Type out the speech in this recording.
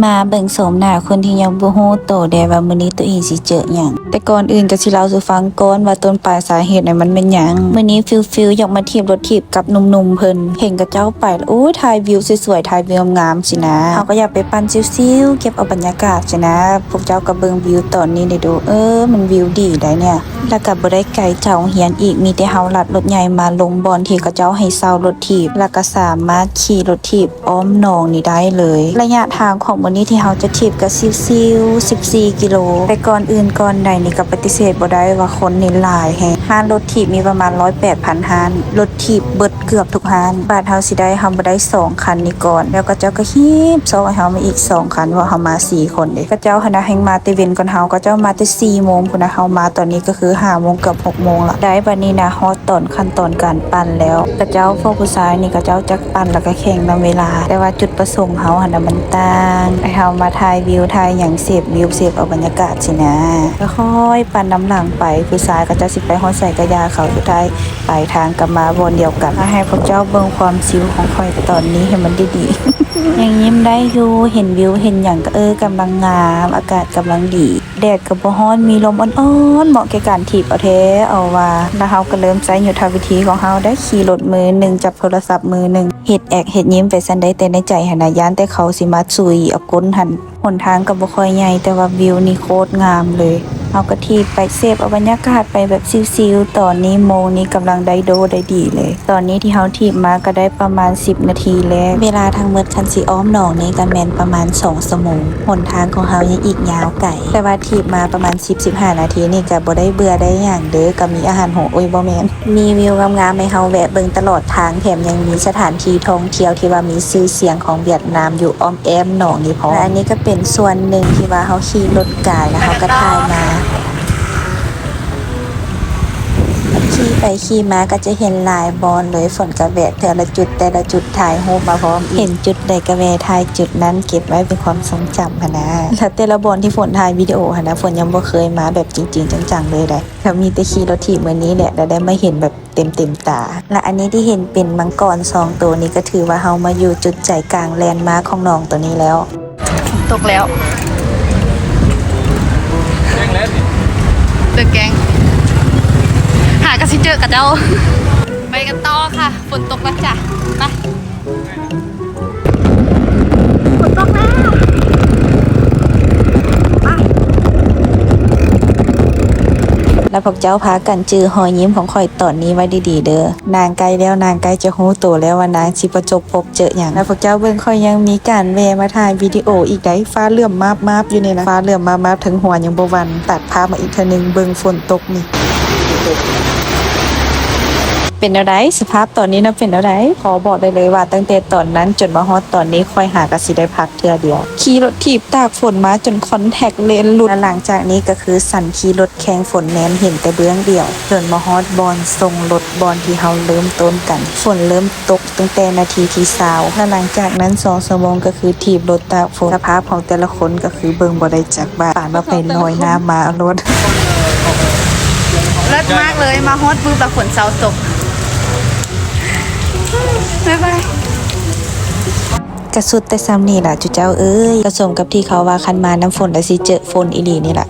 ມາເບິ່ງໂສມໜ້າຄົນທີ່ຍັງບໍ່ຮູ້ໂຕແດ່ວ່າມື້ນີ້ໂຕເອງຊິເຈີຫຍັງ. ແຕ່ກ່ອນອື່ນກໍຊິເລົ່າສູ່ຟັງກ່ອນວ່າຕົ້ນປາຍສາເຫດນັ້ນມັນແມ່ນຫຍັງ. ມື້ນີ້ຟິວໆຢາກມາຖີບລົດຖີບກັບໜຸ່ມໆເພິ່ນ. ເຫັນເຂົາເຈົ້າໄປແລ້ວ ໂອ້ຍ ຖ່າຍວິວສວຍໆ ຖ່າຍວິວງາມໆຊີ້ນະ. ເຮົາກໍຢາກໄປປັ່ນຊິວໆ ເກັບເອົາບັນຍາກາດຊີ້ນະ. ພວກເຈົ້າກໍເບິ່ງວິວຕອນນີ້ໄດ້ດູ. ເອີ ມັນວິວດີໄດ໋ເນຍ. ແລ້ວກໍບໍ່ໄດ້ໄກຈາກໂຮງຮຽນອີກ, ມີແຕ່ເຮົາລັດລົດໃຫຍ່ມາລົງບ່ອນທີ່ເຂົາເຈົ້າໃຫ້ເຊົ່າລົດຖີບ ແລ້ວກໍສາມາດຂີ່ລົດຖີບອ້ອມໜອງນີ້ໄດ້ເລີຍ. ໄລຍະທາງຂອງມື້ນີ້ທີ່ເຮົາຈະຖີບກໍຊິວໆ ສິບສີ່ກິໂລ. ແຕ່ກ່ອນອື່ນກ່ອນໃດນີ້ກໍປະຕິເສດບໍ່ໄດ້ວ່າຄົນນີ້ຫຼາຍແຮງ. ຮ້ານລົດຖີບມີປະມານຮ້ອຍແປດພັນຮ້ານ, ລົດຖີບເບິດເກືອບທຸກຮ້ານ. ບາດເຮົາຊິໄດ້ ເຮົາບໍ່ໄດ້ສອງຄັນນີ້ກ່ອນ, ແລ້ວເຂົາເຈົ້າກໍຮີບຊອກໃຫ້ເຮົາມາອີກສອງຄັນ ເພາະເຮົາມາສີ່ຄົນເດ້. ເຂົາເຈົ້າຫັ້ນນະແຮ່ງມາແຕ່ເວັນກ່ອນເຮົາ, ເຂົາເຈົ້າມາແຕ່ສີ່ໂມງພຸ້ນນະ, ເຮົາມາຕອນນີ້ກໍຄືຫ້າໂມງເກືອບຫົກໂມງລະ. ໄດ້ບາດນີ້ນະ ຮອດຕອນຂັ້ນຕອນການປັ່ນແລ້ວ. ເຂົາເຈົ້າ ພວກຜູ້ຊາຍນີ້ ເຂົາເຈົ້າຈັກປັ່ນແລ້ວກໍແຂ່ງນຳເວລາ, ແຕ່ວ່າຈຸດປະສົງເຮົາຫັ້ນນະມັນຕ່າງ, ໃຫ້ເຮົາມາຖ່າຍວິວ ຖ່າຍຫຍັງ ເສບວິວ ເສບເອົາບັນຍາກາດຊີ້ນະ. ຄ່ອຍໆປັ່ນນຳຫຼັງໄປ, ຜູ້ຊາຍເຂົາເຈົ້າຊິໄປຮອດໃສກໍຢ່າເຂົາ, ສຸດທ້າຍ ປາຍທາງກໍມາບ່ອນດຽວກັນ. ມາໃຫ້ພວກເຈົ້າເບິ່ງຄວາມຊິວຂອງຂ້ອຍຕອນນີ້ໃຫ້ມັນດີໆ. ຍັງຍິ້ມໄດ້ຢູ່, ເຫັນວິວເຫັນຫຍັງກໍ ເອີ ກຳລັງງາມ, ອາກາດກຳລັງດີ, ແດດກໍບໍ່ຮ້ອນ, ມີລົມອ່ອນໆ ເໝາະແກ່ການຖີບເອົາແທ້ເອົາວ່າ. ແລ້ວເຮົາກໍເລີ່ມໃຊ້ຍຸດທະວິທີຂອງເຮົາໄດ້, ຂີ່ລົດມືໜຶ່ງ, ຈັບໂທລະສັບມືໜຶ່ງ, ເຮັດແອກເຮັດຍິ້ມໄປຊັ້ນໄດ໋. ແຕ່ໃນໃຈຫັ້ນນະ ຢ້ານແຕ່ເຂົາຊິມາຊຸຍເອົາກົ້ນຫັ້ນ. ຫົນທາງກໍບໍ່ຄ່ອຍໃຫຍ່, ແຕ່ວ່າວິວນີ້ໂຄດງາມເລີຍ. ເຮົາກໍຖີບໄປເສບເອົາບັນຍາກາດໄປແບບຊິວໆ. ຕອນນີ້ໂມງນີ້ກຳລັງໄດ້ໂດໄດ້ດີເລີຍ. ຕອນນີ້ທີ່ເຮົາຖີບມາກໍໄດ້ປະມານສິບນາທີແລ້ວ. ເວລາທັງໝົດຄັນຊິອ້ອມໜອງນີ້ກໍແມ່ນປະມານສອງຊົ່ວໂມງ. ຫົນທາງຂອງເຮົາຍັງອີກຍາວໄກ, ແຕ່ວ່າຖີບມາປະມານສິບ ສິບຫ້ານາທີນີ້ກໍບໍ່ໄດ້ເບື່ອໄດ້ຫຍັງເດີ້, ກໍມີອາຫານຫົງ, ໂອ້ຍ ບໍ່ແມ່ນ. ມີວິວງາມໆໃຫ້ເຮົາແວະເບິ່ງຕະຫຼອດທາງ, ແຖມຍັງມີສະຖານທີ່ທ່ອງທ່ຽວທີ່ວ່າມີຊື່ສຽງຂອງຫວຽດນາມຢູ່ອ້ອມແອ້ມໜອງນີ້ພ້ອມ. ແລະ ອັນນີ້ກໍເປັນສ່ວນໜຶ່ງທີ່ວ່າເຮົາຂີ່ລົດກາຍ ແລ້ວເຮົາກໍຖ່າຍມາ. ຂີ່ໄປຂີ່ມາກໍຈະເຫັນຫຼາຍບ່ອນເລີຍ, ຝົນກໍແວະແຕ່ລະຈຸດ ແຕ່ລະຈຸດ ຖ່າຍຮູບມາພ້ອມອີກ. ເຫັນຈຸດໃດກໍແວະຖ່າຍຈຸດນັ້ນເກັບໄວ້ເປັນຄວາມຊົງຈຳຫັ້ນນະ. ແລ້ວແຕ່ລະບ່ອນທີ່ຝົນຖ່າຍວິດີໂອຫັ້ນນະ, ຝົນຍັງບໍ່ເຄີຍມາແບບຈິງໆຈັງໆເລີຍໃດ໋. ກໍມີແຕ່ຂີ່ລົດຖີບມື້ນີ້ແຫຼະ ແລ້ວໄດ້ມາເຫັນແບບເຕັມໆຕາ. ແລະ ອັນນີ້ທີ່ເຫັນເປັນມັງກອນສອງໂຕນີ້ ກໍຖືວ່າເຮົາມາຢູ່ຈຸດໃຈກາງແລນມາກຂອງໜອງໂຕນີ້ແລ້ວ. ຝົນຕົກແລ້ວ. ເດີແກງ. ຫາກະຊິເຈີກະເຈົ້າ. ໄປກັນຕໍ່ຄ່ະ. ຝົນຕົກແລ້ວຈ້ະ. ໄປ. ຝົນຕົກແລ້ວ. ໄປ. ແລ້ວພວກເຈົ້າພາກັນຈື່ຮອຍຍິ້ມຂອງຂ້ອຍຕອນນີ້ໄວ້ດີໆເດີ້. ນາງໃກ້ແລ້ວ, ນາງໃກ້ຈະຮູ້ໂຕແລ້ວວ່ານາງຊິປະສົບພົບເຈີຫຍັງ. ແລ້ວພວກເຈົ້າເບິ່ງ, ຂ້ອຍຍັງມີການແວ່ມາຖ່າຍວິດີໂອອີກໃດ໋. ຟ້າເຫຼື້ອມມາບໆຢູ່ນີ້ນະ, ຟ້າເຫຼື້ອມມາບໆ, ເທິງຫົວຍັງບໍ່ວັນ. ຕັດພາບມາອີກເທື່ອໜຶ່ງ, ເບິ່ງຝົນຕົກນີ້. ເປັນແນວໃດ? ສະພາບຕອນນີ້ນະເປັນແນວໃດ? ຂໍບອກໄດ້ເລີຍວ່າ ຕັ້ງແຕ່ຕອນນັ້ນຈົນມາຮອດຕອນນີ້ ຂ້ອຍຫາກະຊິໄດ້ພັກເທື່ອດຽວ. ຂີ່ລົດຖີບຕາກຝົນມາຈົນຄອນແທັກເລນຫຼຸດ. ແລະ ຫຼັງຈາກນີ້ກໍຄືສັນຂີ່ລົດແຂ່ງຝົນແມ່ນເຫັນແຕ່ເບື້ອງດຽວ, ຈົນມາຮອດບ່ອນສົ່ງລົດ, ບ່ອນທີ່ເຮົາເລີ່ມຕົ້ນກັນ. ຝົນເລີ່ມຕົກຕັ້ງແຕ່ນາທີທີຊາວ ແລະ ຫຼັງຈາກນັ້ນສອງຊົ່ວໂມງກໍຄືຖີບລົດຕາກຝົນ. ສະພາບຂອງແຕ່ລະຄົນກໍຄືເບິ່ງບໍ່ໄດ້ຈັກບາດ, ປານວ່າໄປລອຍນ້ຳມາເອົາໂລດ. ເລີດມາກເລີຍ, ມາຮອດປຶບແລ້ວຝົນເຊົາຕົກ. ບາຍບາຍ. ກະສຸດແຕ່ສ່ຳນີ້ລະຈຸເຈົ້າເອີຍ. ກະສົມກັບທີ່ເຂົາວ່າ ຄັນມານຳຝົນລະຊິເຈີຝົນອີ່ຫຼີນີ້ລະ.